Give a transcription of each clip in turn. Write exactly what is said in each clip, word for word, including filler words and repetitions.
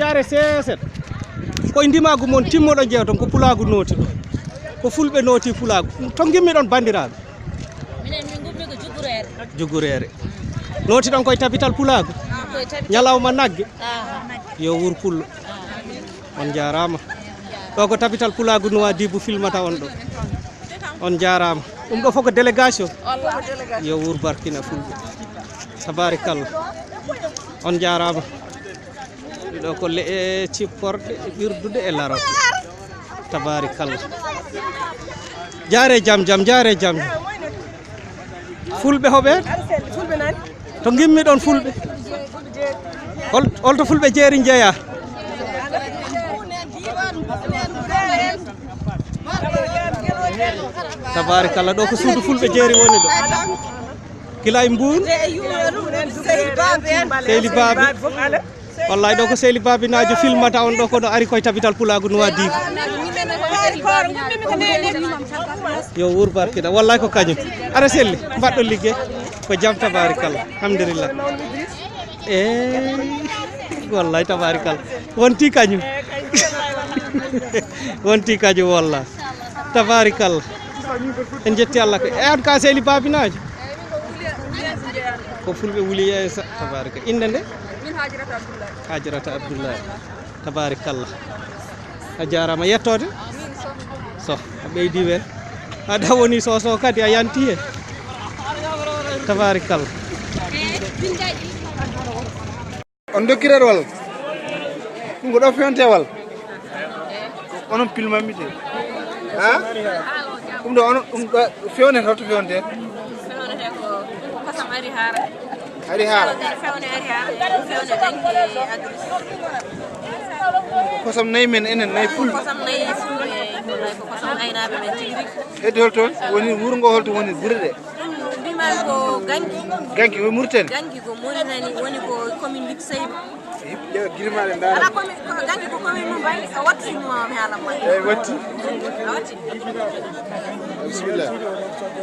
Are seeset. Koye ndimaagu mon timmoɗo jeew ton ko pulaagu nooti ɗo. Ko fulɓe nooti pulaagu. To ngimmi ɗon banndiraaɓe. Minen min ngummi ko juggureere. Juggureere. Nooti ɗon koye tabital pulaagu. Ah, koye tabital. Ñalawma nagge. Ah. Yo wuur pullo. On njaaraama. Ɗo ko tabital pulaagu Nuwaadibu filmata on ɗo. On njaaraama. Ɗum ɗo fof ko délégation. Yo wuur barkina fulɓe. Tabaarikalla. On njaaraama. Ɗiɗo ko leɗɗe cipporɗe, ɓirdude e laroɗe. Tabaarikalla. Jaare jam, jam, jaare jam. Fulɓe hoɓe? Fulɓe nani? To ngimmi ɗon fulɓe. Hol, holto fulɓe jeeri njeeya? Tabaarikalla, ɗo ko suudu fulɓe jeeri woni ɗo. Gila e Mbuur. Seyli Baabi. Wallaay, ɗo ko Seyli Baabinaajo filmata on ɗo, kono ari koye tabital pulaagu Nuwaadibu. Yo wuur barkina. Wallaay ko kañum. Ara selli, mbaɗɗo liggey. Ko jam, tabaarikalla. Alhamdulillah. Eh, wallaay, tabaarikalla. Wonti kañum. Wonti kañum, wallaay. Tabaarikalla. En jetti Allah ko. E an ka Seyli Baabinaajo? Ko fulɓe wuli yeeso. Tabaarikalla. Innde nde? Min Hajirata Abdullahi. Hajirata Abdullahi. Tabaarikalla. A jaaraama. Yettoode? Min Soh. Soh. A ɓeydi wel. Aɗa woni Soso kadi a yanti he. Tabaarikalla. On dokkireeɗo walla? Ɗum ko ɗo fewnte walla? Onon pilmammi de. Ha? Ɗum ɗo onon, ɗum ɗo fewnete, holto fewnte? Fewnete ko, ko kosam ari haara. Ari haara? Fewnde ari haara, fewnde danki agris. Ko kosam nayi men enen, nayi fulɓe. Kosam nayi fulɓe, ko kosam aynaaɓe men tigi rigi. Heddi holto woni wuro ngo, holto woni gure ɗe? Ɗum mbimami ko Ganki. Ganki ko Mauritanie? Ganki ko Mauritanie, woni ko commune Likseyba. Ƴeewa gilmaɗe ndaara. Ala komi, ko Ganki ko commune mum bay, a watti mo mi haala mo. Eyi, watti. A watti. Bisimilla.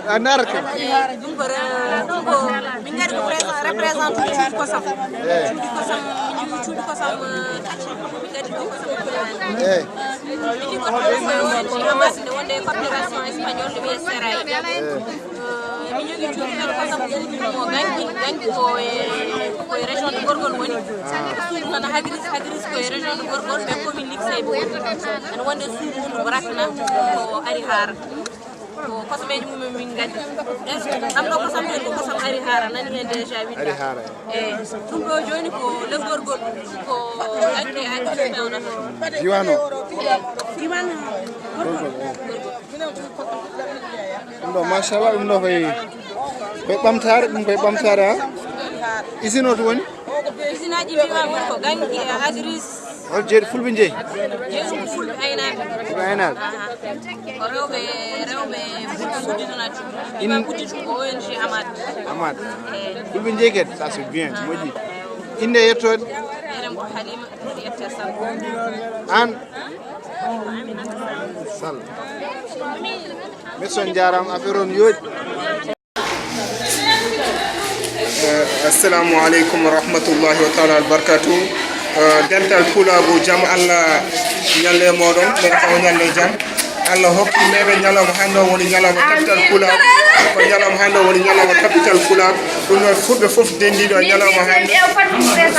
A ndaara kam. Eyi, ɗum ko re-, ɗum ko min ngari ko présent, représenté cuuɗi kosam. Eyi. Cuuɗi kosam, min jogi cuuɗi kosam, eh, tati. Min ngari ko kosam. Eyi. Min ko ambassade wonde coopération espagnole, ɗum e Serail. Eyi. Eh, min jogi cuuɗi kala kosam mo Ganki, Ganki ko e, ko e région de Gorgol woni. Suudu noon Hagris, Hagris ko e région de Gorgol, ɓe commune Likseyba woni. Ene wonde suudu woni ko Rakna, ko ari haara. Ko kosameeji mum min ngadi. Ɗam ɗo kosam ɗen ko kosam ari haara, nani hen déjà winda. Ari haara. Eyi, ɗum ɗo jooni ko le Gorgol, ko Ganki e Hagris pewnata. Diwan o? Diwan Gorgol. Gorgol, eyi. Ɗum ɗo, machallah, ɗum ɗo koye, koye ɓamtaare, ɗum koye ɓamtaare, ha? Usine o to woni? Usine aji mbiɗa woni ko Ganki e Hagris. Hol jeeɗi fulɓe jeeyi? Jeeɗi fulɓe aynaaɓe. Fulɓe aynaaɓe. Aha. Ko rewɓe, rewɓe Fuuta Sud Donat. In- Ɓe udditu ko O N G Amad. Amad. Eyi. Fulɓe jeeyi kadi, ça c'est bien, moƴƴi. Innde e yettoode? Innde am ko Halima, mi yettoode Sall. An? Sall. Merci, on njaaraama, affaire on yooɗi. Eh, assalamu aleykum wa rahmatullahi wa taala wa barakatuh. Eh, dental pulaagu, jam Allah ñalle mooɗon, ɓe taw ñalle jam. Allah hokki meɗen ñalawma hannde o woni ñalawma tapital pulaagu. Ko ñalawma hannde o woni ñalawma tapital pulaagu. Ɗum noon fulɓe fof dendiiɗo e ñalawma hannde.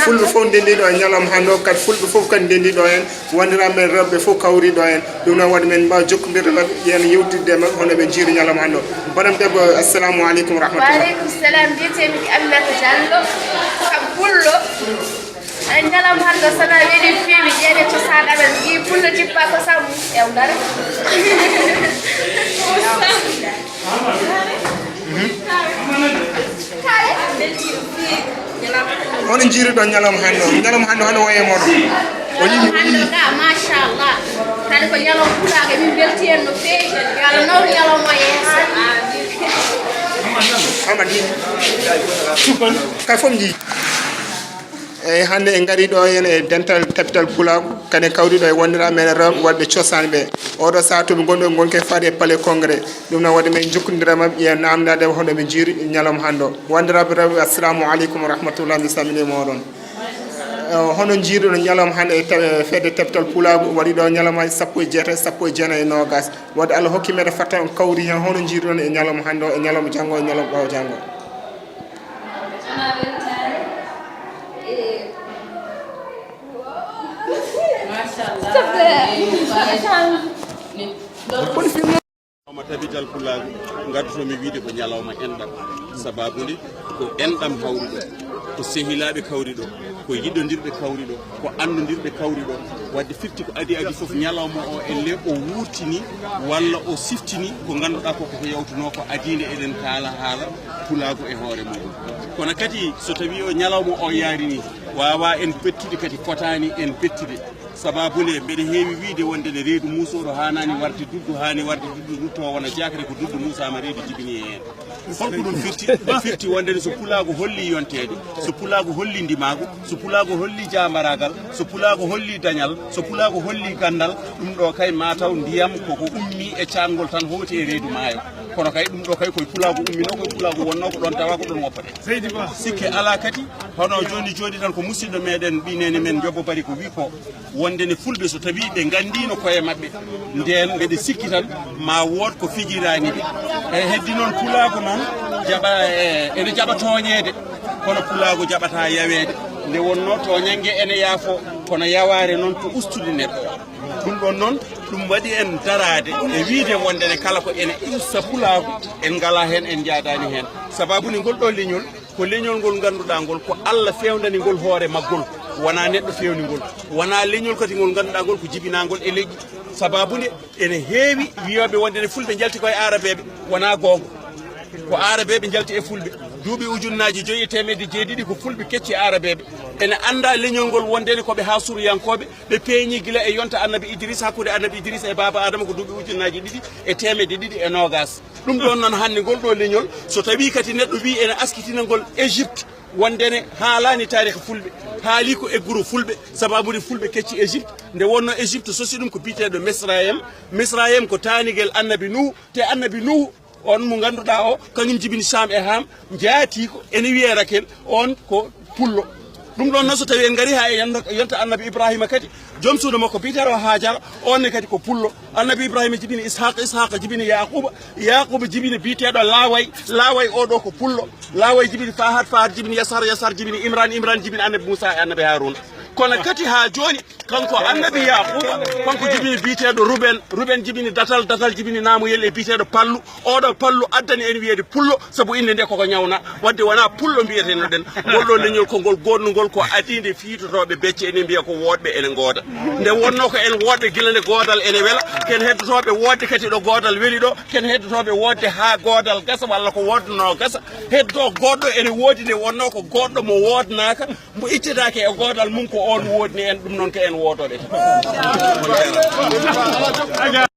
Fulɓe fof dendiiɗo e ñalawma hannde o, kadi fulɓe fof kadi dendiiɗo en. Wondiraa men rewɓe fof kawriiɗo en. Ɗum noon waɗi men mbaawa jokkondirde maɓɓe, yen yewtidde e maɓɓe, hono ɓe njiiri ñalawma hannde o. Madame Debbo, assalamu aleykum wa rahmatullah. Wa aleykum salam, mbiyetee mi ko Aminata Diallo, kam pullo. Ay, ñalawma hannde o, so wonaa weeli feewi, ƴeewe cosaan amen, yii pullo jippa ko sammu, ew dara. Hono njiiruɗon ñalawma hannde o? Ñalawma hannde o, hono wayi e mooɗon? O yii, o yii. Hannde o ka, machallah. Hannde ko ñalawma pulaagu, min mbelti heen no feewi. Yo Allah nawru ñalawma o yeeso. Amin. Amadi. Kay fof njii. Eyi, hannde en ngarii ɗo heen e dental tapital pulaagu, kadi en kawrii ɗo e wondiraa men rewɓe waɗɓe cosaan ɓe. Oɗo sahaa to ɓe ngonɗo, ngonke faade e palais congrès. Ɗum noon waɗi men jokkondira maɓɓe, yen naamndaade hono ɓe njiiri ñalawma hannde o. Wondiraaɓe rewɓe, assalamu aleykum wa rahmatullah, mi salminii mooɗon. Eh, hono njiiruɗon ñalawma hannde e taw-, fedde Tabital Pulaagu waɗi ɗo ñalawmaaji sappo e jeetati, sappo e jeenayi, e noogaas. Wadde Allah hokki meɗen fatta on kawri heen, hono njiiruɗon e ñalawma hannde o, e ñalawma janngo, e ñalawma ɓaawo janngo. Machallah. Woni firnde. Ñalawma Tabital Pulaagu, ngaddutomi wiide ko ñalawma enɗam. Sababu nde ko enɗam hawri ɗo, ko sehilaaɓe kawri ɗo, ko yiɗondirɓe kawri ɗo, ko annondirɓe kawri ɗo. Wadde firti ko adii adii fof, ñalawma o elle o wuurtini walla o siftini ko ngannduɗaa ko, koko yawtunoo ko adii nde eɗen kaala haala pulaagu e hoore muɗum. Kono kadi so tawii o ñalawma o yaari ni, waawaa en bettude kadi, fotaani en bettude. Sababu nde mbeɗa heewi wiide wonde ne reedu muusooɗo haanaani warde duddu, haani warde duddu, ruttoo wona jaakre, ko duddu muusaama, reedu jibini e heen. Holko ɗum firti? Firti wonde ne so pulaagu holli yonteede, so pulaagu holli ndimaagu, so pulaagu holli jaambaraagal, so pulaagu holli dañal, so pulaagu holli ganndal, ɗum ɗo kay maa taw ndiyam koko ummi e caangol tan hooti e reedu maayo. Kono kay ɗum ɗo kay koye pulaagu umminoo, koye pulaagu wonnoo, ko ɗoon tawaa, ko ɗoon woppatee. Sikke alaa kadi, hono jooni jooni tan ko musidɗo meɗen ɓiy neene men Jobbo Bari ko wi ko, wonde ne fulɓe so tawii ɓe nganndiino koye maɓɓe, ndeen mbeɗe sikki tan ma wood ko fijiraani ɓe. E heddi noon pulaagu noon jaɓa, e, ene jaɓa tooñeede, kono pulaagu jaɓataa yaweede. Nde wonnoo tooñannge ene yaafoo, kono yawaare noon ko ustude neɗɗo. Ɗum ɗoon noon, ɗum waɗi en daraade e wiide wonde ne kala ko ene usta pulaagu, en ngalaa heen, en njaadaani heen. Sababu nde ngol ɗo leñol, ko leñol ngol ngannduɗaa ngol, ko Allah feewndani ngol hoore maggol, wonaa neɗɗo feewni ngol, wonaa leñol kadi ngol ngannduɗaa ngol ko jibinaangol e leƴƴi. Sababu nde ene heewi wiyooɓe wonde ne fulɓe njalti ko e aarabeeɓe, wonaa goonga. Ko aarabeeɓe njalti e fulɓe. Duuɓi ujunnaaji joyi e teemedde jeeɗiɗi ko fulɓe kecci aarabeeɓe. Ene anndaa leñol ngol wonde ne ko ɓe haasuruyankooɓe, ɓe peeñi gila e yonta Annabi Idris, hakkunde Annabi Idris e Baaba Adama ko duuɓi ujunnaaji ɗiɗi e teemedde ɗiɗi e noogaas. Ɗum ɗoon noon hannde ngol ɗo leñol, so tawii kadi neɗɗo wii ene askitina ngol Égypte, wonde ne haalaani taarikh fulɓe, haali ko e guro fulɓe, sababu nde fulɓe kecci Égypte, nde wonno Égypte sosi ɗum ko biyeteeɗo Misrayim. Misrayim ko taanigel Annabi Nuhu, te Annabi Nuhu on mo ngannduɗaa o, kañum jibini Saam e Haam, njaati ko ene wiyee Rakel, on ko pullo. Ɗum ɗoon noon, so tawii en ngarii haa e yonta, yonta Annabi Ibrahima kadi, joom suudu makko biyeteeɗo Haajara, on ne kadi ko pullo. Annabi Ibrahima jibini Ishaqa, Ishaqa jibini Yaquba, Yaquba jibini biyeteeɗo Laaway, Laaway o ɗo ko pullo. Laaway jibini Fahad, Fahad jibini Yasar, Yasar jibini Imran, Imran jibini Annabi Muusa e Annabi Haaruna. Kono kadi haa jooni, kanko Annabi Yaquba, kanko jibini biyeteeɗo Ruben, Ruben jibini Datal, Datal jibini Naamuyel e biyeteeɗo Pallu. Oɗo Pallu addani en wiyeede pullo, sabu innde nde koko ñawna. Wadde wonaa pullo mbiyetenoɗen. Ngol ɗo leñol ko ngol goɗnungol ko adii nde fiitotooɓe becce ene mbiya ko woɗɓe ene ngooda. Nde wonnoo ko en woɗɓe gila nde goodal ene wela, ken heddotooɓe woodde kadi ɗo goodal weli ɗo, ken heddotooɓe woodde haa goodal gasa walla ko woodnoo gasa. Heddoo goɗɗo ene woodi nde wonnoo ko goɗɗo mo woodnaaka, mo ittetaake e goodal mum, ko oon woodni en, ɗum noon ko en woodooɓe tan.